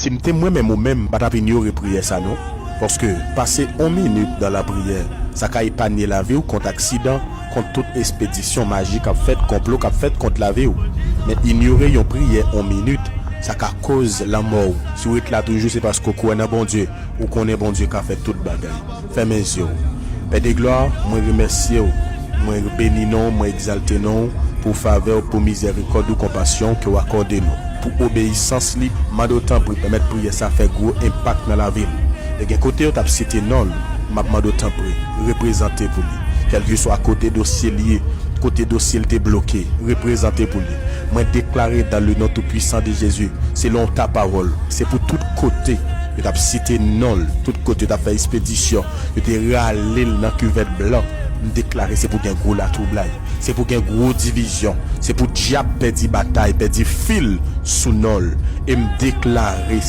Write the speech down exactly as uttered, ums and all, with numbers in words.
Si m te mwen menm ou menm, m pa t ap inyore priyè sa non. Paske pase yon minit dan lapriyè, sa ka epanye lavi w kont aksidan, kont tout espedisyon maji k ap fèt, konplo k ap fèt kont lavi w. Men inyore yon priyè yon minit, sa ka koz lanmò w. Si w ret la toujou, se paske w kwè nan Bondye. Ou konnen Bondye ka fè tout bagay. Fèmen zye w. Pè de glwa, mwen remèsye w. Mwen beni non w, mwen egzalte non w pou favè w, pou mizèrikòd ou, konpasyon w ke w akòde nou. Pou obeyisans li, mande w tanpri pèmèt priyè sa fè gwo enpak nan lavi m. E gen kote yo t ap site non l, m ap mande w tanpri, reprezante pou li. Kèlkeswa kote dosye l ye, kote dosye l te bloke, reprezante pou li. Mwen deklare dans le nom tout puissant de Jésus, selon ta pawòl, se pou tout kote yo t ap site non l, tout kote yo t ap fè espedisyon, yo te rale l nan kivèt blan, m deklare se pou gen gwo latwoublay, se pou gen gwo divizyon, se pou dyab pèdi batay, pèdi fil sou non l. E m deklare